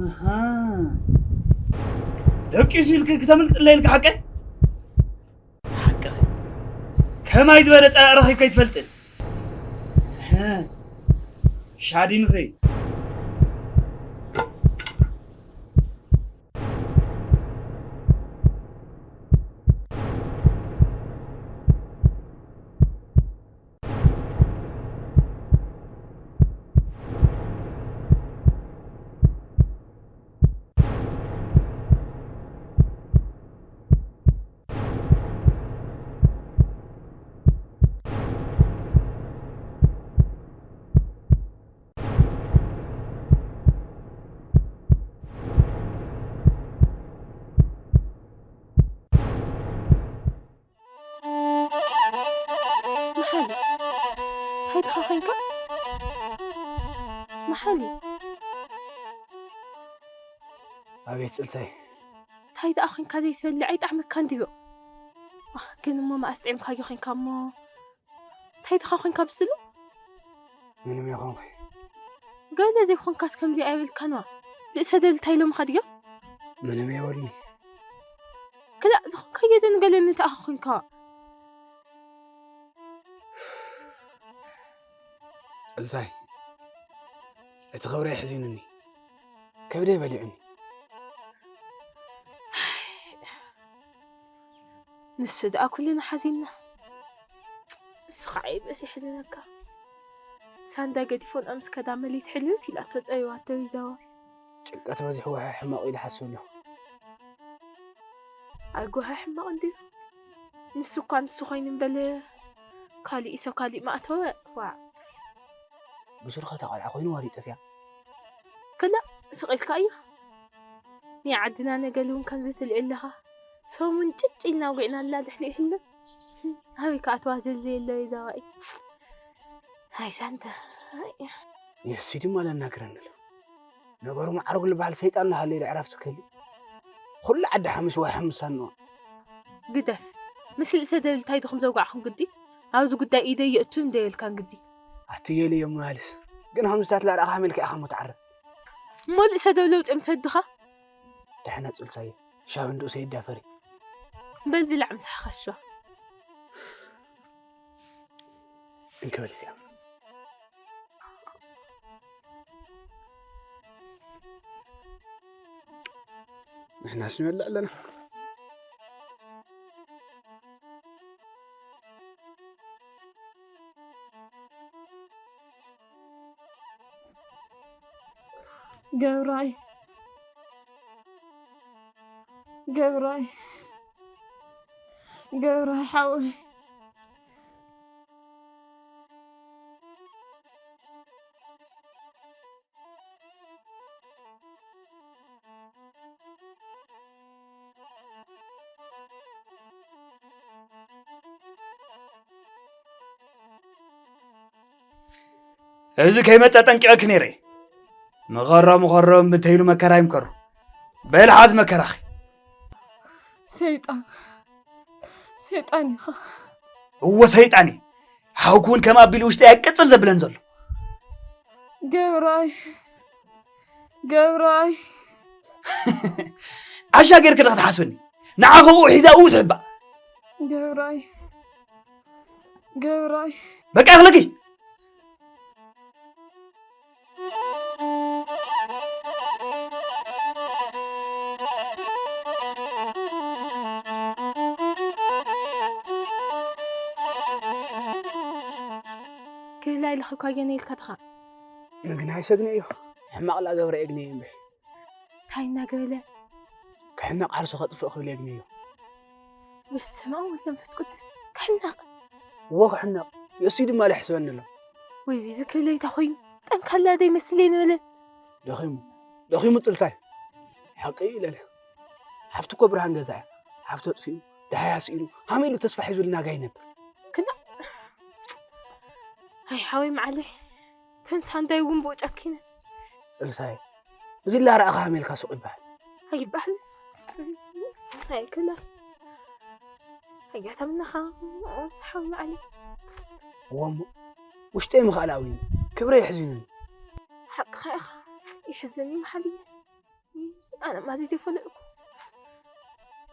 ኣሃ። ደቂሱ ኢልክ ክተምልጥለይ ኢልካ ሓቀ? ሓቅኺ። ከማይ ዝበለ ጸላኢ ረኺብካ ኣይትፈልጥን። እህ። ሻዲንኺ። መሓሊ፣ እንታይ ድኻ ኮንካ? መሓሊ። ኣቤት ጽልሳይ። እንታይ ደኣ ኮንካ ዘይትበልዕ ኣይጣዕመካን ድዩ? ኣህ፣ ግን እሞ መኣስ ጥዒምካዮ ኮንካ እሞ? እንታይ ድኻ ኮንካ ብስሉ? ምንም የኾንኩ። ገለ ዘይኮንካስ ከምዚ ኣይብልካን ዋ። ልእሰ ደብል እንታይ ኢሎምኻ ድዮም? ምንም የበሉኒ። ክላእ ዝኾንካዮ ደንገለኒ እንታይ ኣኻ ኮንካ? ጽልሳይ፣ እቲ ክብረይ ሕዚኑኒ። ከብደይ በሊዑኒ። ንሱ ደኣ ኩልና ሓዚንና። እሱ ኸዓ ይበስ ይሕዝነካ። ሳንዳ ገዲፎን ኣምስ ከዳ መሊት ሕልልት ኢላቶ ጸይዋቶ ይዛወር። ጭንቀት በዚሕዎ ሕማቕ ኢሉ ሓስብ ኣሎ። ኣይ ጓሃ ሕማቕ እንድዩ። ንሱ እኳ ንሱ ኮይኑ እምበለ ካሊእ ሰብ ካሊእ ማእተወ። ዋዕ። ብስሩ ኸታ ቖልዓ ኮይኑ ዋሪ ጠፍያ። ክላእ ስቕ ኢልካ እዩ። ናይ ዓድና ነገር እውን ከምዚ ትልኢ ኣለኻ። ሰሙን ጭጭ ኢልና ውጊዕና ኣላ ድሕሪ ይህልም። ኣበይ ከኣትዋ ዘልዘየለ ይዛዋኢ። ኣይ ሳንታ። የሲ ድማ ለናግረን ኣሎ። ነገሩ ማዕረጉ ዝበሃል ሰይጣን እናሃለየ ዕረፍቲ ክህሊ። ኩሉ ዓዲ ሓሙስ ወይ ሓሙስ ሳንዋ። ግደፍ። ምስ ልእሰ ደብል እንታይ ድኹም ዘውጋዕኹም ግዲ? ኣብዚ ጉዳይ ኢደይ የእቱ እንደ የልካን ግዲ። ኣትየሊ እዮም ምባልስ። ግን ከምዚታት ላርኣኻ መልክዕ ኢኻ ሞ ትዓርፍ። እሞ ልእሰ ደብል ውፅኦም ሰድኻ? ደሕና ጽልሳየ። ሻው እንዶ ሰይዳ ፈሪ። በል ብላዕ ምሳሕ ኸሾ። እንከበል እዚኣ። ንሕናስ ንበልዕ ኣለና። ገብራይ፣ ገብራይ፣ ገብራይ ሓወይ። እዚ ከይመጸ ጠንቂቐኪ ነይረ። ምኸሮ ምኸሮ እንተይሉ መከራ ይምከሮ። በል ሓዝ መከራኺ። ሰይጣን፣ ሰይጣን ኢኻ። እወ ሰይጣን እዩ። ሓውኪ እውን ከም ኣቢሉ ውሽጢ ኣያ ቅጽል ዘብለን ዘሎ። ገብራይ፣ ገብራይ። ዓሻ ጌርኪ ዶ ክትሓስብኒ? ንዓኺ ኡ ሒዛ ኡ ትሕባእ። ገብራይ፣ ገብራይ። በቃ ይኽለኪ። ክልላይ ልኽልኳ የነ ኢልካ ድኻ? ምግናይ ሰግነ እዩ። ሕማቕ ላገብረ እግነ እምብሕ። እንታይ እናገበለ? ክሕነቕ ዓርሱ ከጥፍእ ክብል እግነ እዩ። በስመ ኣብ ወወልድ ወመንፈስ ቅዱስ። ክሕነቕ? እዎ ክሕነቕ። የእሱ ድማ ልሕስበኒ ኣሎ። ወይ ወይ፣ እዚ ክብለይታ ኮይኑ ጠንካላ ዶ ይመስል እየ ንበለ? ደኺሙ፣ ደኺሙ ጥልሳይ። ሓቂ እዩ ኢለለ። ሓፍቲ እኮ ብርሃን ገዛ እያ። ሓፍቲ ኣጥፊኡ፣ ደሃያ ስኢኑ፣ ሃመ ኢሉ ተስፋ ሒዙ ልናጋ ይነብር። ክላ-፣ ኣይ ሓወይ መዓለይ፣ ተንሳ እንታይ እውን ብኡ ጨኪነ። ጥልሳይ፣ እዚ ላረኣኻ ሃመ ኢልካ ሱቕ ይበሃል። ኣይበሃል። ኣይ ክላ-፣ ኣያ ተምነኻ፣ ሓወይ መዓለይ። እዎ እሞ፣ ውሽጠይ ምኽኣል ኣውዩኒ፣ ክብረ የሕዚኑኒ። ሓቅኻ ኢኻ፣ ይሕዝን እዩ መሓልየ። ኣነ ማዚ ዘይፈለጥኩ።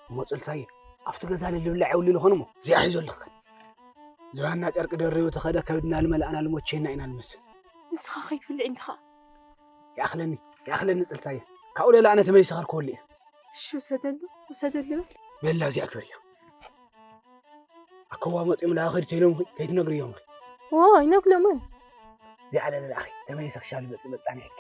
እሞ ጽልሳየ፣ ኣብቲ ገዛ ልብላዕ የብሉ ዝኾነ እሞ፣ እዚኣ ሒዞ ኣለኽን። ዝባንና ጨርቂ ደሪቡ ተኸደ፣ ከብድና ልመላእና ልሞቼና ኢና ንመስል። ንስኻ ከይትብልዕ እንዲኻ። ይኣኽለኒ፣ ይኣኽለኒ ጽልሳየ። ካብኡ ሌላ ኣነ ተመሊሰ ከርክበሉ እየ። እሺ፣ ውሰደሉ፣ ውሰደሉ በል። በላ እዚኣ ክበርዮ። ኣከዋ መጺኦም ላኸ ከይዱ ተይሎም ከይትነግርዮም። ዎ፣ ኣይነግሎምን። እዚኣ ለለኣኺ፣ ተመሊሰ ክሻሉ መጽእ መጻንሒትኪ።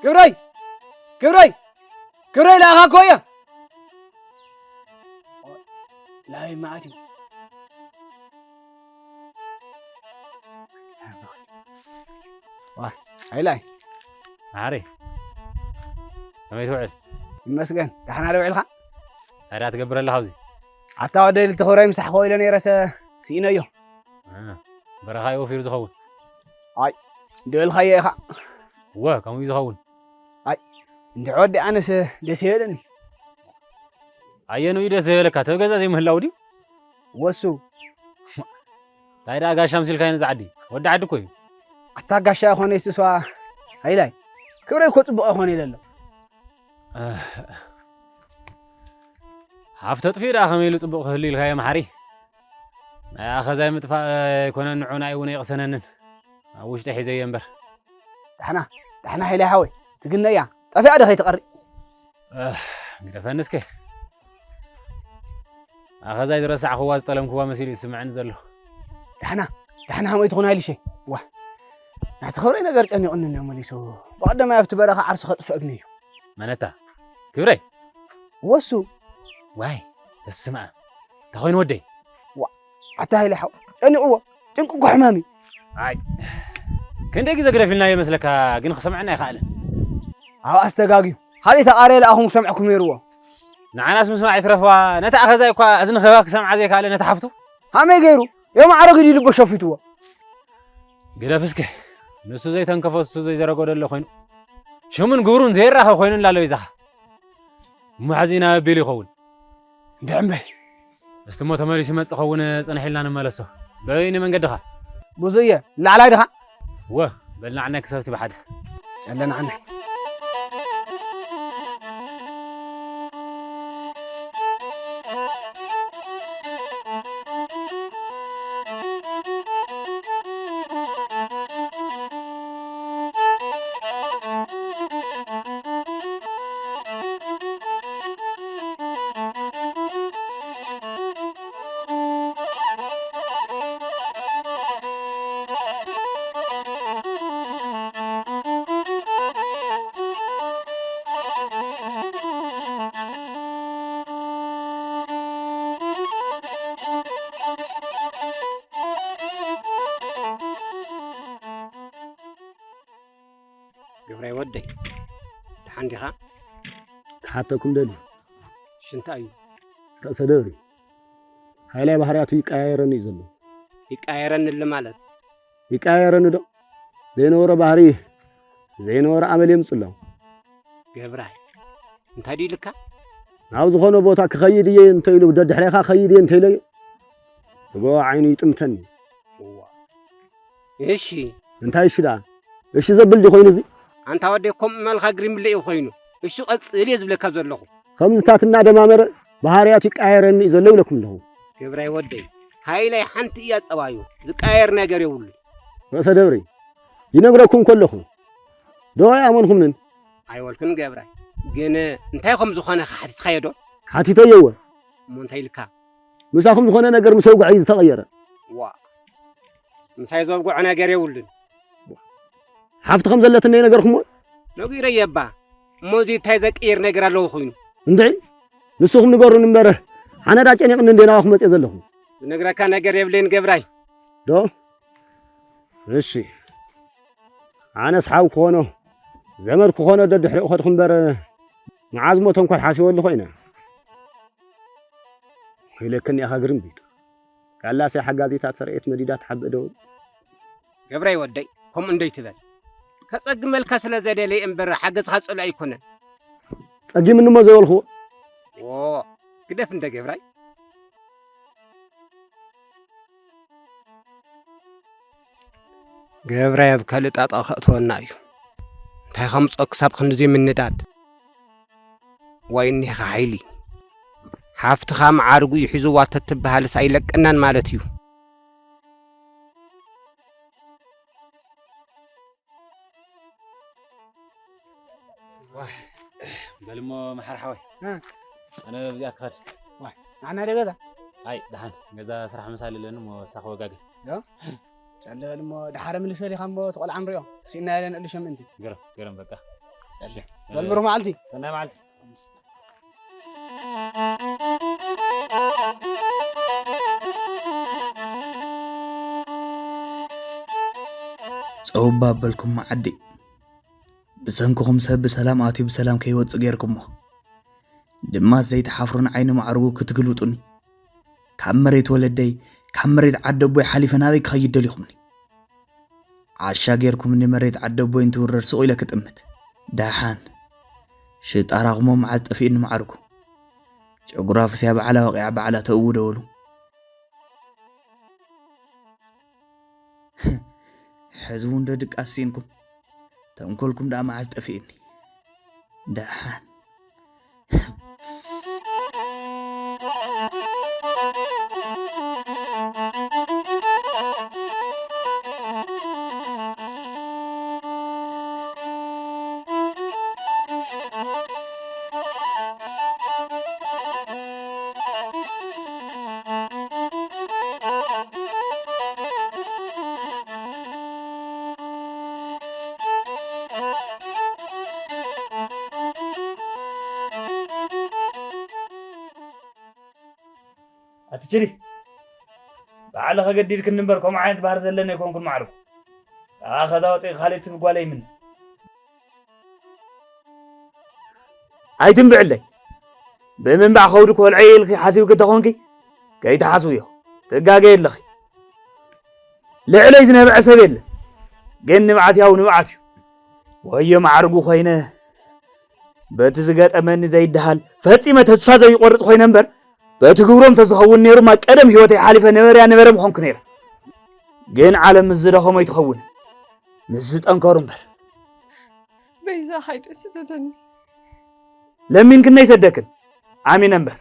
ክብረይ! ክብረይ! ክብረይ፣ ለኣኻ እኮ እያ። ላበይ መዓት እዩ? ዋ፣ ሃይላይ። መሓሪ፣ ከመይ ትውዕል? ይመስገን። ደሓና ዶ ውዒልካ? እንታይ ደኣ ትገብር ኣለኻ ኣብዚ? ኣታ ወደይ ልትኽብረይ ምሳሕኮ ኢለ ነይረሰ ስኢነዮ። እ፣ በረኻ እዩ ወፊሩ ዝኸውን። ኣይ፣ እንዶ ኢልካዮ ኢኻ። እወ፣ ከምኡ እዩ ዝኸውን። ኣይ፣ እንድዒ ወዲ ኣነስ ደስ ይበለኒ። ኣየንኡ እዩ ደስ ዘይበለካ? ተብ ገዛ ዘይምህላው ድዩ? ወሱ። እንታይ ደኣ ጋሻ ምሲልካዮ ንዛ ዓዲ? ወዲ ዓዲ እኮ እዩ። ኣታ ጋሻ ይኾነ ይስስዋ። ሃይላይ፣ ክብረይ እኮ ጽቡቕ ይኾነ ኢለ ኣሎ። ሃፍቲ ኣጥፊኡ ደኣ ከመይ ኢሉ ጽቡቕ ክህሉ ኢልካዮ መሓሪ? ናይ ኣኸዛይ ምጥፋእ ኣይኮነን ንዑ ናይ እውን ኣይቕሰነንን። ኣብ ውሽጢ ሒዘዮ እምበር። ዳሕና፣ ዳሕና ሃይላይ ሓወይ፣ ትግነያ፣ ጠፊኣ ዶ ከይትቐሪ? ኣህ፣ ግደፈኒ እስከ። ኣኸዛይ ዝረሳዕኽዋ ዝጠለምክዋ መሲሉ ይስምዐኒ ዘሎ። ዳሕና፣ ዳሕና ከመይ ትኹን ኣይልሸይ? ዋ፣ ናቲ ክብረይ ነገር ጨኒቑኒ እንዮ መሊሱ። ብቐደማይ ኣብቲ በረኻ ዓርሱ ከጥፍአብኒ እዩ። መነታ? ክብረይ? ወሱ። ዋይ፣ በስመ ኣብ። እንታይ ኮይኑ ወደይ? ዋ፣ ኣታ ሃይለ ሓው፣ ጨኒቕዎ። ጭንቂ እኮ ሕማም እዩ። ኣይ፣ ክንደይ ግዜ ግደፍ ኢልናዮ ይመስለካ፣ ግን ክሰምዐና ኣይከኣለን። ኣብ ኣስተጋግዩ። ካልእ ተቓርየ ለኣኹም ክሰምዐኩም ነይርዎ። ንዓናስ ምስማዕ ይትረፍዋ፣ ነታ ኣኸዛይ እኳ እዝኒ ክህባ ክሰምዓ ዘይከኣለ ነታ ሓፍቱ። ሃመይ ገይሩ? የማዕረግ ድዩ ልቦ ሸፊትዎ? ግደፍ እስከ። ንሱ ዘይተንከፎ፣ ንሱ ዘይዘረጎ ደሎ ኮይኑ። ሽሙን ግብሩን ዘይራኸብ ኮይኑ እንዳሎ ይዛኻ። እሞ ሕዚ ናብ ኣቢሉ ይኸውን። እንድዒ እምበይ። እስቲ እሞ ተመሊሱ ይመጽእ ኸውን፣ ጽንሕ ኢልና ንመለሶ። በበይኑ መንገድኻ? ብዙየ፣ ላዕላይ ድኻ? እወ፣ በል ንዓናይ ክሰብቲ ብሓደ። ጨለ ንዓናይ። ገብራይ ወደይ፣ ደሓን ዲኻ? ክሓተኩም ደልዩ። እሺ፣ እንታይ እዩ? ርእሰ ደብሪ፣ ሃይላይ ባህርያቱ ይቀያየረኒ እዩ ዘሎ። ይቀያየረኒ እል ማለት? ይቀያየረኒ ዶ? ዘይነበሮ ባህሪ፣ ዘይነበሮ ኣመል የምጽእ ኣሎ። ገብራይ፣ እንታይ ድዩ ኢልካ? ናብ ዝኾነ ቦታ ክኸይድ እየ እንተ ኢሉ፣ ደድሕሬኻ ኸይድ እየ እንተ ኢለዮ፣ ብጎ ዓይኑ ይጥምተኒ። እዋ። እሺ። እንታይ እሺ ደኣ? እሺ ዘብል ድዩ ኮይኑ እዚ? ኣንታ ወደይ፣ ከምኡ መልኻ ግሪምለ እዩ ኮይኑ። እሺ ቀጽል እየ ዝብለካ ዘለኹ። ከምዚታት እናደማመረ ባህርያቱ ይቀያየረኒ እዩ ዘሎ ይብለኩም ኣለኹ። ገብራይ ወደይ፣ ሃይላይ ሓንቲ እያ ጸባዩ። ዝቀያየር ነገር የብሉ። ርእሰ ደብሪ፣ ይነግረኩም ከለኹ ዶ ኣይኣመንኩምንን? ኣይወልኩን ገብራይ። ግን እንታይ ከም ዝኾነ ከ ሓቲትካዮ ዶ? ሓቲተዮ እወ። እሞ እንታይ ኢልካ? ምሳኹም ዝኾነ ነገር ምስ ኣውግዐ እዩ ዝተቐየረ። ዋ፣ ምሳይ ዘውግዖ ነገር የብሉን። ሓፍቲ ከም ዘለትኒ ኣይነገርኩምዎን? ነጊረዮ እባ። እሞ እዚ እንታይ ዘቅይር ነገር ኣለዎ ኮይኑ? እንድዒ፣ ንስኹም ንገሩኒ እምበር፣ ኣነ ዳ ጨኒቕኒ እንዴ ናባኹም መፅየ ዘለኹ? ዝነግረካ ነገር የብለይን ገብራይ። ዶ? እሺ። ኣነስ ሓው ክኾኖ፣ ዘመድ ክኾኖ ደድሕሪኡ ከድኩ እምበር፣ መዓዝ ሞ ተንኮል ሓሲበሉ ኮይነ? ኢለክኒ ኢኻ ግርምቢጥ። ጋላስ ሓጋዚት ኣተርእየት መዲዳ ትሓብእ ደው። ገብራይ ወደይ፣ ከምኡ እንደይትበል። ከጸግመልካ ስለ ዘደለየ እምበር ሓገዝኻ ጸላኢ ኣይኮነን። ጸጊምኒ እሞ ዘይበልኩዎ። ዎ፣ ግደፍ እንደ ገብራይ። ገብራይ ኣብ ካልእ ጣጣ ከእትወና እዩ። እንታይ ከምጾ ክሳብ ክንድዚ ምንዳድ? ዋይ እኒኻ ሓይሊ። ሓፍትኻ መዓርጉ እዩ ሒዝዋ ተትበሃልስ ኣይለቀናን ማለት እዩ። ዋይ፣ በል እሞ መሓር ሓወይ። እ። ኣነ ኣብዚኣ ክኸድ። ዋይ፣ ንዓና ዶ ገዛ? ኣይ፣ ደሓን። ገዛ ስራሕ ምሳሌ ኣለኒ እሞ ንሳ ክወጋገ። ዶ? ጨለ በል እሞ ደሓረ ምልሰል ኢኻ እሞ እቲ ቆልዓ ንሪኦ። ተሲእና ኢለ ንእሉ ሸምንቲ። ገረም፣ ገረም በቃ። ጨለ። እሺ። በል ብሩህ መዓልቲ። ሰናይ መዓልቲ። ጸውባ በልኩም መዓዲ። ብሰንክኹም ሰብ ብሰላም ኣትዩ ብሰላም ከይወጽእ ጌርኩሞ። ድማ ዘይትሓፍሩን ዓይኒ ማዕርጉ ክትግልብጡኒ፣ ካብ መሬት ወለደይ፣ ካብ መሬት ዓደቦይ ሓሊፈ ናበይ ክኸይድ ደሊኹምኒ? ዓሻ ጌርኩምኒ መሬት ዓደቦይ እንትውረር ሱቕ ኢለ ክጥምት። ደሓን ሽጣራኹሞ መዓዝ ጠፊእኒ ማዕርጉ? ጨጉራ ፍስያ ባዕላ ወቂዓ ባዕላ ተእውደ በሉ። ሕዚ እውን ዶ ድቃስ ስኢንኩም? ተንኮልኩም ደኣ መዓዝ ጠፊእኒ? ደሓን ኣቲ ችሪ፣ ባዕልኻ ገዲድክኒ እምበር ከምኡ ዓይነት ባህሪ ዘለኒ ኣይኮንኩን ማዕርጉ። ኣኻ ከዛ ወፂእካ ካልእ ትብጓለ ይምን። ኣይትንብዕለይ። ብምንባዕ ከውዲ ኮልዐ ኢልኪ ሓሲብኪ እንተኾንኪ፣ ከይትሓስብዮ። ትጋገ ኣለኺ። ልዕለይ ዝነብዐ ሰብ የለ። ግን ንብዓት ያው ንብዓት እዩ። ወዮ ማዕርጉ ኮይነ፣ በቲ ዝገጠመኒ ዘይደሃል፣ ፈጺመ ተስፋ ዘይቆርጽ ኮይነ እምበር፣ በቲ ግብሮም ተዝኸውን ነይሩማ ቀደም ህይወተይ ሓሊፈ ነበርያ ነበረ ምኾንኩ ነይረ። ግን ዓለም ምስ ዝደኸሞ ይትኸውን፣ ምስ ዝጠንከሩ እምበር። በይዛኻ ኣይዶ ስደደኒ። ለሚንክን ኣይሰደክን፣ ኣሚነ እምበር።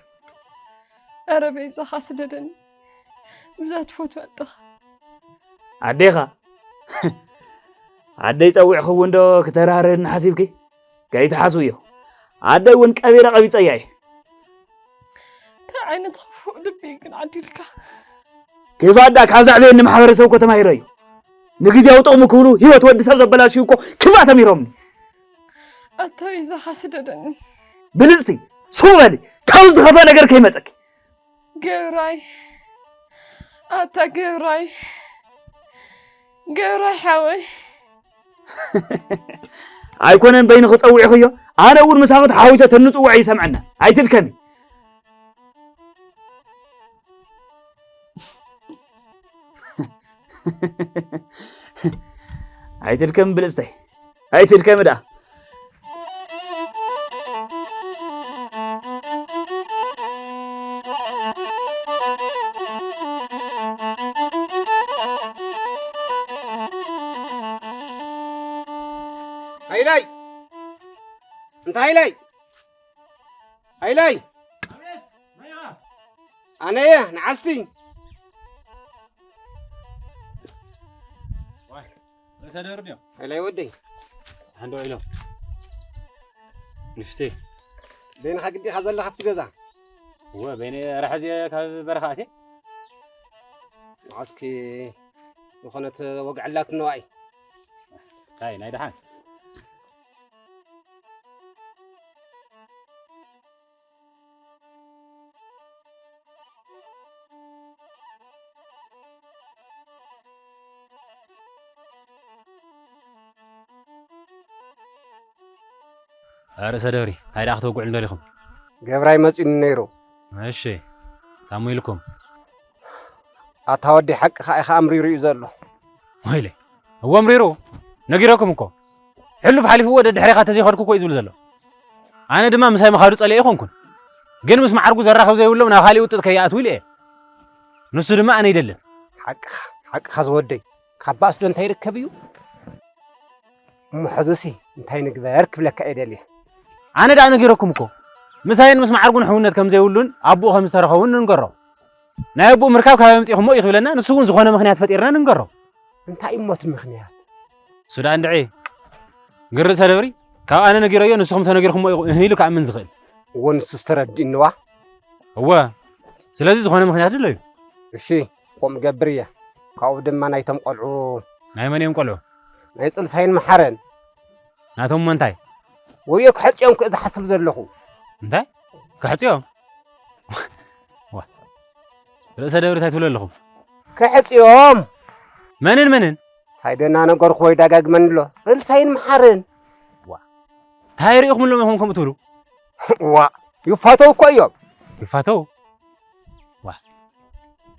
ኧረ በይዛኻ ስደደኒ፣ ብዛ ትፈትዋ ኣደኻ። ኣዴኻ? ኣደይ ጸዊዕኽውን ዶ ክተራርህኒ ሓሲብኪ? ከይትሓስብዮ። ኣደይ እውን ቀቢረ ቀቢጸያ እየ። እንታይ ዓይነት ክፉእ ልቢ እዩ ግን ዓዲልካ? ክፋዳ ካብ ዛዕበየኒ ማሕበረሰብ እኮ ተማሂረዮ። ንግዜያዊ ጥቕሚ ክብሉ ህይወት ወዲ ሰብ ዘበላሽዩ እኮ ክፋእ ተሚሮምኒ። ኣታ በይዛኻ ስደደኒ። ብልጽቲ፣ ስሙ በሊ፣ ካብ ዝኸፍእ ነገር ከይመጸኪ። ገብራይ፣ ኣታ ገብራይ፣ ገብራይ ሓወይ። ኣይኮነን በይንኺ ጸዊዕኽዮ፣ ኣነ እውን ምሳኺ ተሓዊሰ ተንጽውዖ ይሰምዐና። ኣይትድከሚ። ኣይትድከሚ ብልጽተይ። ኣይትድከሚ ደኣ። ሃይላይ! እንተ ሃይላይ! ሃይላይ! ኣነየ ንዓስቲ። ርእሰ ደርብ እዮም። ሃይላይ ወደይ። ሓንዶ ኢሎም። ንሽተይ። በይንኻ ግዲኻ ዘለኻ ኣብቲ ገዛ? እወ፣ በይነ ረሐዜ ካብ በረኻ ኣትየ። ንዓስኪ ዝኾነት ወግዐላት ነዋይ። እንታይ፣ ናይ ደሓን? ርእሰ ደብሪ፣ እንታይ ደኣ ክትወግዑ እንደሊኹም? ገብራይ መጺኡኒ ነይሩ። እሺ፣ ታሙ ኢልኩም? ኣታ ወዲ ሓቅኻ ኢኻ ኣምሪሩ እዩ ዘሎ። ወይለ፣ እዎ ኣምሪሩ። ነጊረኩም እኮ። ሕሉፍ ሓሊፍዎ ደድሕሬኻ ተዘይኸድኩ እኮ እዩ ዝብል ዘሎ። ኣነ ድማ ምሳይ ምኻዱ ጸሊኤ ኣይኮንኩን። ግን ምስ መዓርጉ ዘራኽብ ዘይብሎም ናብ ካሊእ ውጥጥ ከይኣትዉ ኢለ እየ። ንሱ ድማ ኣነ ይደልን። ሓቅኻ፣ ሓቅኻ ዝወደይ። ካብ ባእስ ዶ እንታይ ይርከብ እዩ? እሞ ሕዝሲ እንታይ ንግበር ክብለካ እየ ደልየ። ኣነ ደኣ ነጊረኩም እኮ። ምሳይን ምስ መዓርጉን ሕውነት ከም ዘይብሉን ኣቦኡ ከም ዝተረኸቡን ንንገሮ። ናይ ኣቦኡ ምርካብ ካብ ኣምጺኹሞ እዩ ክብለና፣ ንሱ እውን ዝኾነ ምኽንያት ፈጢርና ንንገሮ። እንታይ እሞ እቲ ምኽንያት? እሱ ደኣ እንድዒ። ግን ርእሰ ደብሪ፣ ካብ ኣነ ነጊረዮ ንስኹም ተነጊርኩሞ ኢኹ ኢሉ ክኣምን ዝኽእል። እዎ ንሱስ ተረዲእንዋ። እወ። ስለዚ ዝኾነ ምኽንያት ድለዩ። እሺ፣ ከምኡ ገብር እየ። ካብኡ ድማ ናይቶም ቆልዑ። ናይ መን እዮም ቆልዑ? ናይ ጽልሳይን መሓረን። ናቶም እሞ እንታይ? ወዮ ክሕጽዮም ክእ ዝሓስብ ዘለኹ። እንታይ? ክሕጽዮም? ዋ። ርእሰ ደብሪ እንታይ ትብሉ ኣለኹም? ክሕጽዮም። መንን መንን? ሃይደና ነገርኩ ወይ ደጋግመኒ ኣሎ። ጽልሳይን መሓረን። ዋ። እንታይ ርኢኹምሎም ኢኹም ከምኡ ትብሉ? ዋ። ይፋተው እኮ እዮም። ይፋተው ዋ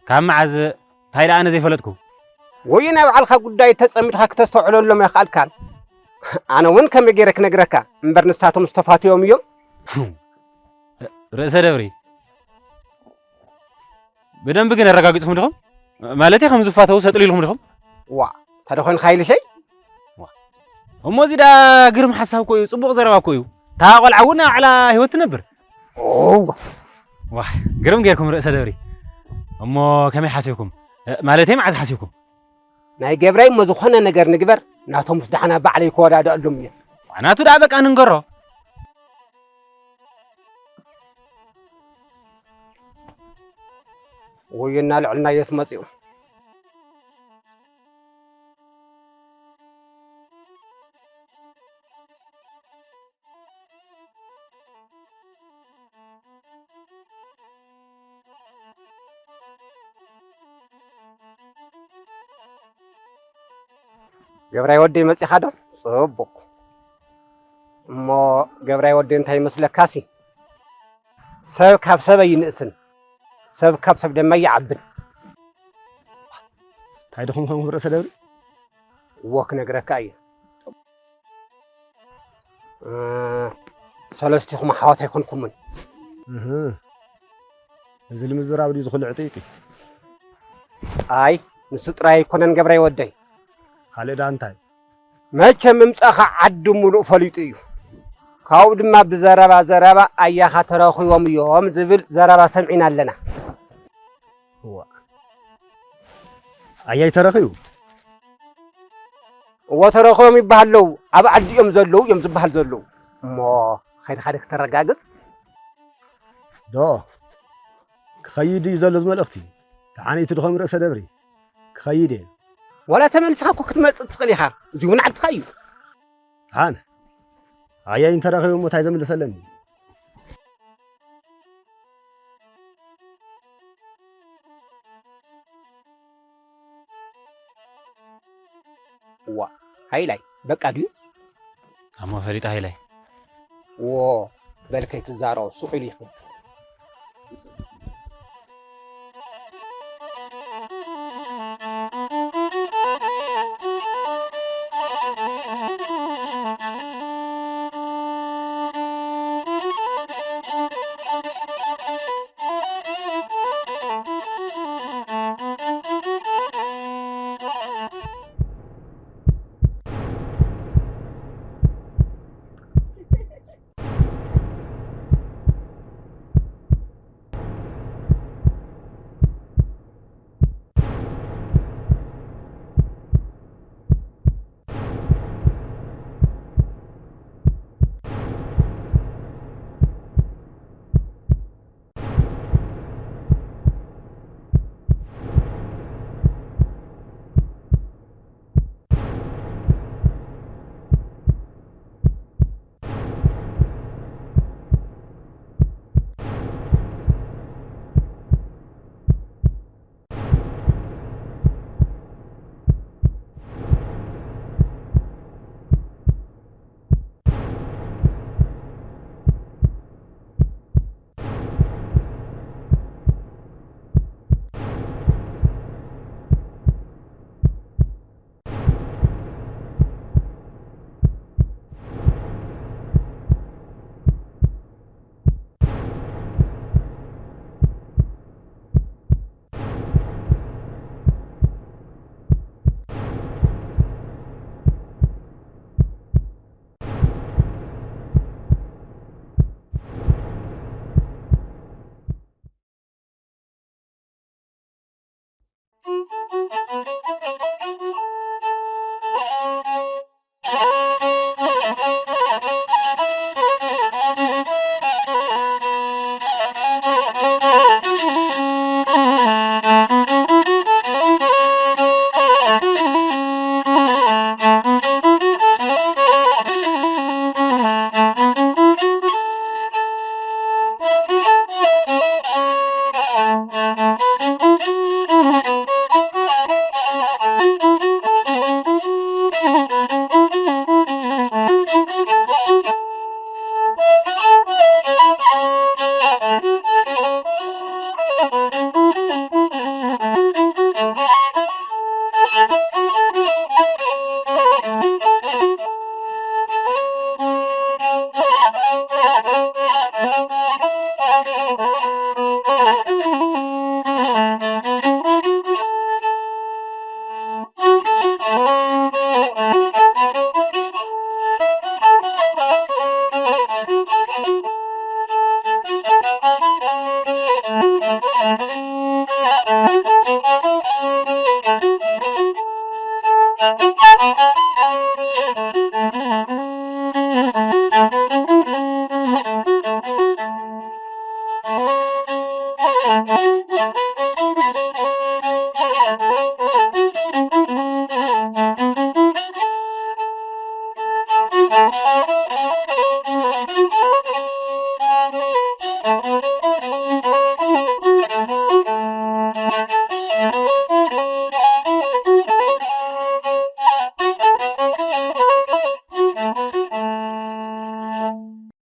ካብ መዓዝ እንታይ ደኣ ኣነ ዘይፈለጥኩ ወይ ናይ ባዕልኻ ጉዳይ ተጸሚድካ ክተስተውዕለሎም ኣይኽኣልካን። ኣነ እውን ከመይ ገይረ ክነግረካ እምበር ንሳቶም ዝተፋትዮም እዮም። ርእሰ ደብሪ ብደንብ ግን ኣረጋጊጽኩም ዲኹም? ማለተይ ከም ዝፋተው ሰጥሉ ኢልኩም ዲኹም? ዋ እንተ ደኾንካ ኢልሸይ እሞ እዚ ዳ ግርም ሓሳብ እኮ እዩ፣ ጽቡቕ ዘረባ እኮ እዩ። እታ ቆልዓ እውን ኣብ ዓዕላ ህይወት ትነብር። ኦው ዋ ግርም ጌርኩም ርእሰ ደብሪ። እሞ ከመይ ሓሲብኩም? ማለተይ መዓዝ ሓሲብኩም? ናይ ገብራይ እሞ ዝኾነ ነገር ንግበር ናቶም ምስ ደሓና ባዕለይ ክወዳደኣሎም እየ። ናቱ ደኣ በቃ ንንገሮ። ወዮ እናልዕልናዮስ መጺኡ። ገብራይ ወደይ መጺኻ ዶ? ጽቡቕ። እሞ ገብራይ ወደይ እንታይ ይመስለካሲ? ሰብ ካብ ሰብ ኣይንእስን፣ ሰብ ካብ ሰብ ድማ ይዓብን። እንታይ ድኹም ኾንኩም ርእሰ ደብሪ? እዎ ክነግረካ እየ። ሰለስቲኹም ኣሕዋት ኣይኮንኩምን። እህ፣ እዚ ንምዝራብ ድዩ ዝኹሉ ዕጥይጢ? ኣይ ንሱ ጥራይ ኣይኮነን ገብራይ ወደይ። ካልእ ደኣ እንታይ? መቸም ምምጻኻ ዓዲ ሙሉእ ፈሊጡ እዩ። ካብኡ ድማ ብዘረባ ዘረባ ኣያኻ ተረኺቦም እዮም ዝብል ዘረባ ሰምዒና ኣለና። እዋ ኣያይ ተረኺቡ? እዎ ተረኺቦም ይበሃል ኣለዉ። ኣብ ዓዲ እዮም ዘለዉ እዮም ዝበሃል ዘለዉ። እሞ ኸይድኻ ዶ ክተረጋግጽ? ዶ ክኸይድ እዩ ዘሎ እዚ መልእኽቲ። ደሓነይቲ ድኾም ርእሰ ደብሪ ክኸይድ እየ። ዋላ ተመሊስኻ እኮ ክትመጽእ ትኽእል ኢኻ። እዚ እውን ዓድኻ እዩ። ደሓን ኣያይ እንተረኺቡ እሞ እንታይ ዘምልሰለኒ? ዋ ሃይላይ በቃ ድዩ? ኣሞ ፈሊጣ ሃይላይ ዎ በል ከይትዛረቦ ሱቕ ኢሉ ይኽድ።